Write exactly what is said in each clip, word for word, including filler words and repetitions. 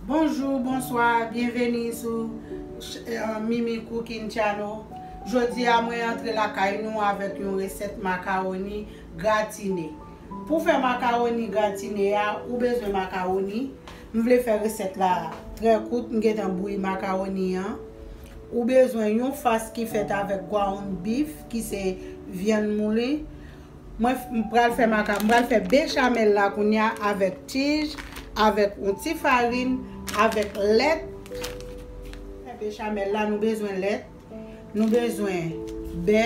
Bonjou, bonswa, byenveni sou ch- eh, Mimi Cooking Channel. Jodi a mwen antre lakay nou avèk yon resèt makawoni gratine. Pou fè makawoni gratine a, ou bezwen makawoni. M vle fè resèt la trè kout, m gentan bouyi makawoni an. Ou bezwen yon fas ki fèt avèk ground beef, ki se vyann mouli. Mwen f- m pral fè maka, m pral fè bechamel la kounye a avèk tij, avèk yon ti farin, avèk lèt. Fè bechamel la, nou bezwen lèt, nou bezwen bè,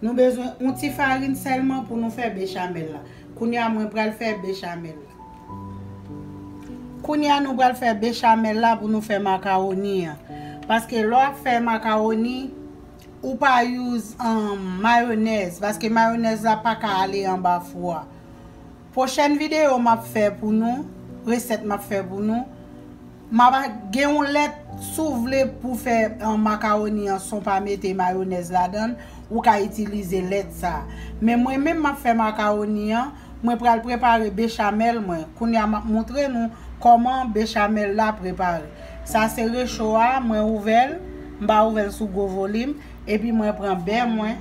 nou bezwen yon ti farin sèlman pou nou fè bechamel la. Kounye a mwen pral fè bechamel la. Kounye a nou pral fè bechamel la pou nou fè makawoni an. Paske lè w ap fè makawoni, ou pa use um, mayonèz, paske mayonèz la pa ka ale anba fou a. Pwochèn videyo m ap fè pou nou, resèt m ap fè pou nou, m ap gen yon lèt, si w vle pou fè um, makawoni an san w pa mete mayonèz ladan l, ou ka itilize lèt sa. Men mwen menm m ap fè makawoni an, mwen pral prepare bechamel mwen. Kounye a m ap montre nou kòman bechamel la prepare. Sa se recho a, mwen ouvè l, m pa ouvè l sou gwo volim, epi mwen pran bè mwen.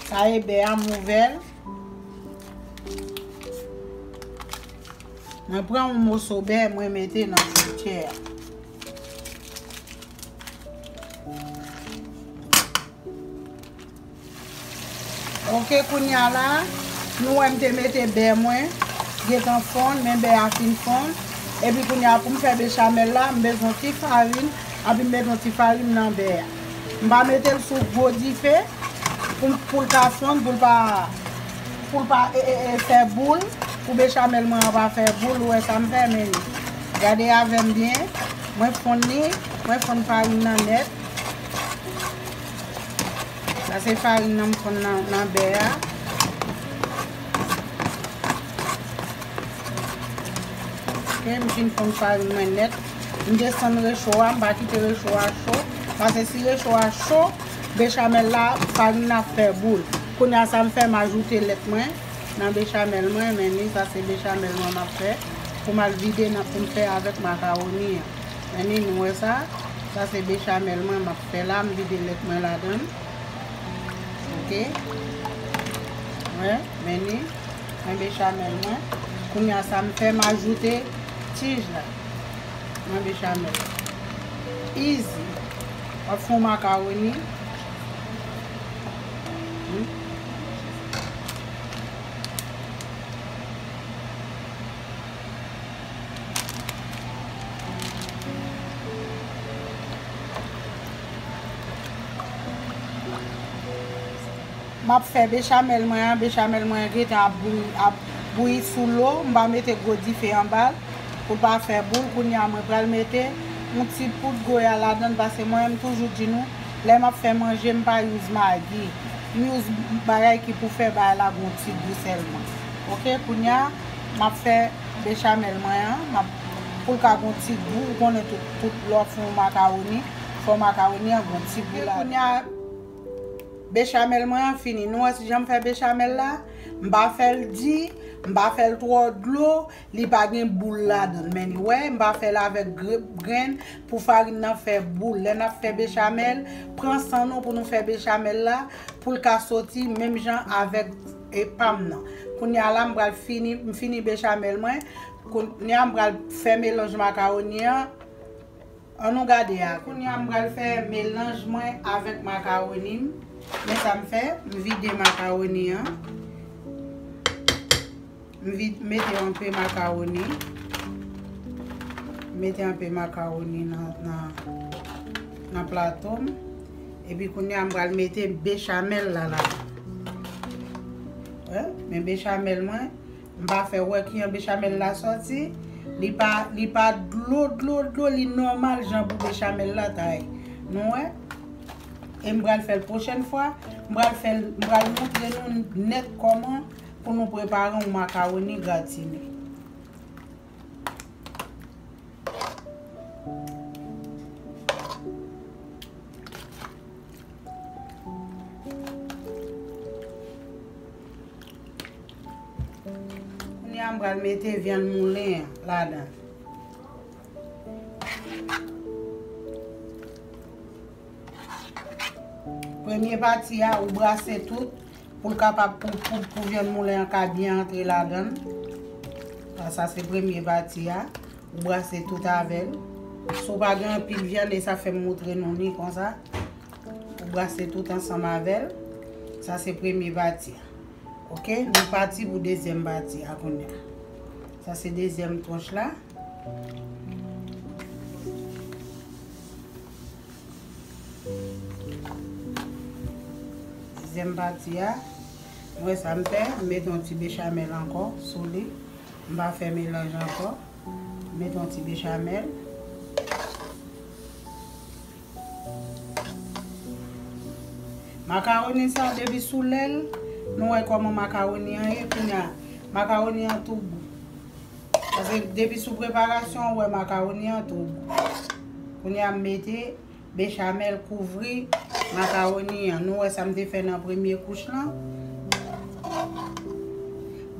Sa e bè a, m ouvè l. Mwen pran yon moso bè, mwen mete nan frityè a. Ok, kounye a la, nou wè m te mete bè mwen, gentan fonn, men bè a fin fonn. Epi kounye a pou m fè bechamel la, m bezwen ti farin, epi m mete yon ti farin nan bè a. M pa mete l sou gwo dife pou, pou l ka fonn, pou l pa, pou l pa e, e, e, fè boul, pou bechamel mwen an pa fè boul, ou wè sa m fè, men gade avè m byen, mwen fonn li, mwen fonn farin nan nèt. Sa se farin nan m fonn nan, nan bè a. Ok, m fin fonn farin mwen nèt. M desann recho a, m pa kite recho a cho. Paske si recho a cho, bechamel la, farin nan ap fè boul. Kounye a sa m fè, m ajoute lèt mwen nan bechamel mwen. Men ni, sa se bechamel mwen m ap fè. Pou m al vide nan, pou m fè avèk makawoni an. Men ni, nou wè sa? Sa se bechamel mwen m ap fè la, m vide lèt mwen ladan l. Ok. Wè, men ni, mwen bechamel mwen. Kounye a sa m fè, m ajoute tij la. Mwen bechamel. Easy. W ap fè yon makawoni. Hmm. M ap fè bechamel mwen an, bechamel mwen an gentan ap bouyi, ap bouyi sou lo, m pa mete gwo dife anba l pou l pa fè boul. Kounye a mwen pral mete yon ti poud goya ladan l, paske mwen menm toujou di nou, lè m ap fè manje, m pa use magi. M use bagay ki pou fè bagay la gon ti gou sèlman. Ok, kounye a, m ap fè bechamel mwen an, m ap, pou l ka gon ti gou, ou konnen tout, tout lè w ap fè yon makawoni, fò makawoni an gon ti gou ladan. Kounye a, bechamel mwen an fini. Nou wè si jan m fè bechamel la? M pa fè l di, m pa fè l twò dlo, li pa gen boul ladan l. Men ni wè, m pa fè l avèk grenn pou farin nan fè boul. Lè n ap fè bechamel, pran san nou pou nou fè bechamel la, pou l ka soti menm jan avèk e pa m nan. Kounye a la, m pral fini, m fini bechamel mwen. Kounye a, m pral fè melanj makawoni an. Ann nou gade a. Kounye a, m pral fè melanj mwen avèk makawoni m. Men sa m fè, m vide makawoni an. M vide, mete anpe makawoni. Mete anpe makawoni nan, nan, nan plato m. Epi kounye a, m pral mete bechamel la ladan. Wè, men bechamel mwen, m pa fè wè kijan bechamel la sòti. Li pa, li pa dlo, dlo, dlo, li nòmal jan pou bechamel la ta ye. Nou wè? E m pral fè l pwochèn fwa. M pral fè l, m pral montre nou nèt kòman pou nou prepare yon makawoni gratine. Kounye a, M pral mete vyann moulen an ladan. Premye pati a, ou brase tout pou l kapab, pou, pou, pou vyann moulen an ka byen antre ladan l. Sa, sa se premye pati a. Ou brase tout avè l. Si w pa gen anpil vyann, e sa fè m moutre nou li konsa. Ou brase tout ansanm avè l. Sa se premye pati a. Oke, nou pati pou dezyèm pati a kounye a. Sa se dezyèm twonch la. Dezyèm pati a, mwen sa m fè, m mete yon ti bechamèl ankò sou li. M pa fè melanj ankò. M mete yon ti bechamèl. Makawoni sa, depi sou lè l, nou wè kòman makawoni an ye. Kounye a, makawoni an tou gou. Paske depi sou preparasyon, ou wè makawoni an tou gou. Kounye a, m mete bechamèl kouvri makawoni an. Nou wè sa m te fè nan premye kouch lan.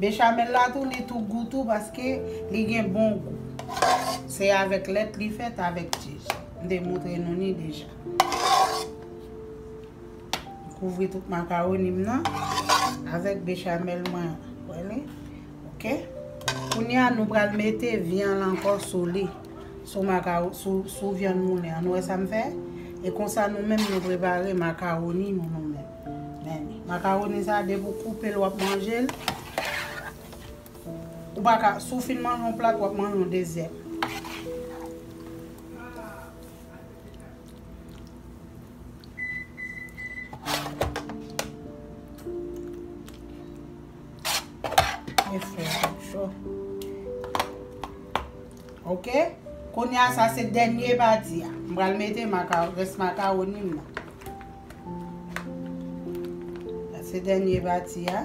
Bechamèl la tou, li tou gou tou paske li gen bon gou. Se avèk lèt li fèt, avèk tchèz. M te moutre nou li deja. Kouvri tout makawoni m nan avèk bechamèl mwen an. Wè li? Oke. Kounye a, nou pral mete vyann ankò sou li. Sou makawo-, sou, sou vyann moulen an. Nou wè sa m fè? E konsa, nou menm, nou prepare makawoni nou, nou menm. Men li. Makawoni sa, depi w koupe l, w ap manje l. Ou pa ka, si w fin manje yon plat, w ap manje yon dezyèm. E fè l cho. Oke? Kounye a, sa se dènye pati a. M pral mete maka-, rès makawoni m nan. Sa se dènye pati a.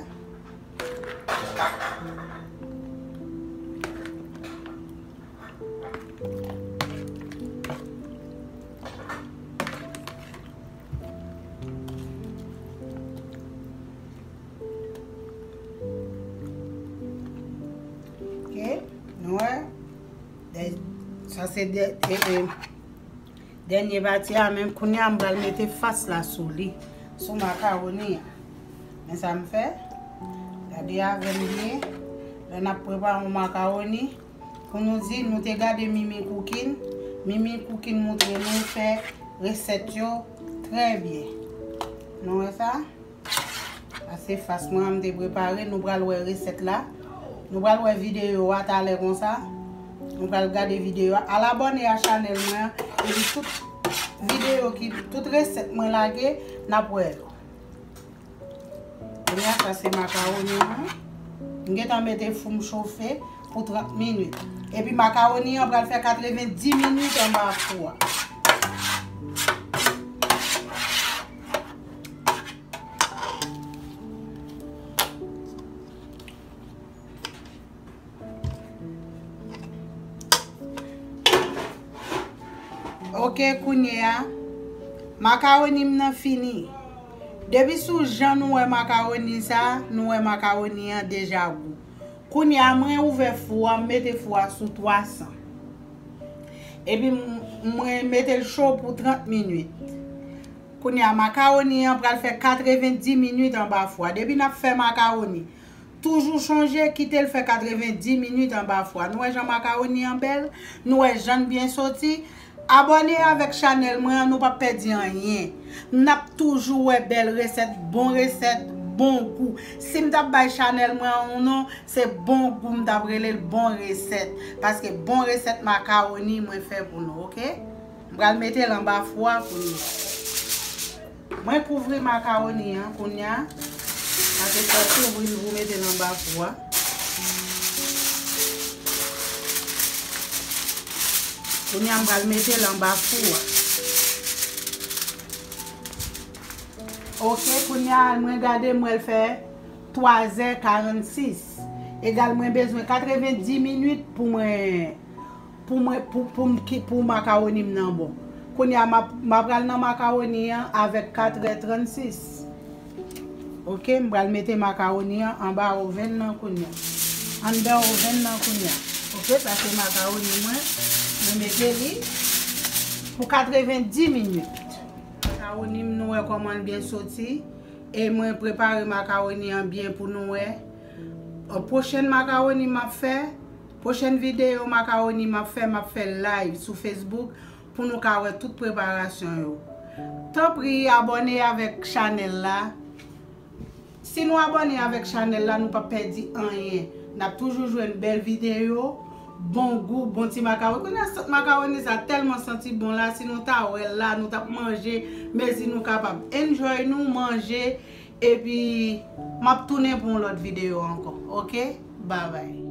Oke, nou wè. Dè-, sa se dè-, e, e, dènye pati a, men kounye a m pral mete fas la sou li, sou makawoni an. Men sa m fè, gade avè m byen, lè n ap prepare yon makawoni, pou nou di, nou te gade Mimi Cooking, Mimi Cooking moutre nou fè resèt yo trè byen. Nou wè sa? Sa se fas mwen an m te prepare. Nou pral wè resèt la. Nou pral wè videyo a talè konsa. Nou pral gade videyo a. Al abòne a chanèl mwen an. Epi tout videyo ki, tout resèt mwen lage, n ap wè yo. Kounye a, sa se makawoni an. M gentan mete fou m chofe pou trant minit. Epi makawoni an pral fè katrevenndis minit anba fou a. Oke, kounye a, makawoni m nan fini. Depi sou jan nou wè makawoni sa, nou wè makawoni an deja gou. Kounye a, mwen ouvè fou a, m mete fou a sou twa san. Epi m, mwen mete l cho pou trant minit. Kounye a, makawoni an pral fè katrevenndis minit anba fou a. Depi n ap fè makawoni, toujou chonje kite l fè katrevenndis minit anba fou a. Nou wè jan makawoni an bèl? Nou wè jan l byen soti? Abòne avèk chanèl mwen an, nou p ap pèdi anyen. N ap toujou wè bèl resèt, bon resèt, bon gou. Si m t ap bay chanèl mwen an yon non, se bon gou m t ap rele l, bon resèt. Paske bon resèt makawoni mwen fè pou nou, oke? M pral mete l anba fou a pou nou. Mwen kouvri makawoni an kounye a. Sa se fè kouvri l pou mete l anba fou a. Kounye a, m pral mete l anba fou a. Oke, kounye a, mwen gade, m wè l fè twa zè karannsis. Egal, mwen bezwen katrevenndis minit pou mwen pou mwen, pou, pou m ki, pou makawoni m nan bon. Kounye a, m ap, m ap pral nan makawoni an avèk katrè trannsis. Oke, m pral mete makawoni an anba ovèn nan kounye a. anndan oven nan kounye a. Ok, sa se makawoni mwen. Mwen mete li pou katrevenndis minit. Makawoni m nou wè kòman l byen soti. E mwen prepare makawoni an byen pou nou wè. Pwochèn makawoni m ap fè, pwochèn videyo makawoni m ap fè, m ap fè live sou Facebook pou nou ka wè tout preparasyon yo. Tanpri abòne avèk chanèl la. Si nou abòne avèk chanèl la, nou p ap pèdi anyen. N ap toujou jwenn bèl videyo, bon gou, bon ti makawoni. Kounye a sant makawoni sa tèlman santi bon la, si nou ta wè l la, nou t ap manje, mezi nou kapab enjoy nou, manje, epi m ap tounen pou yon lòt videyo ankò, ok? Babay.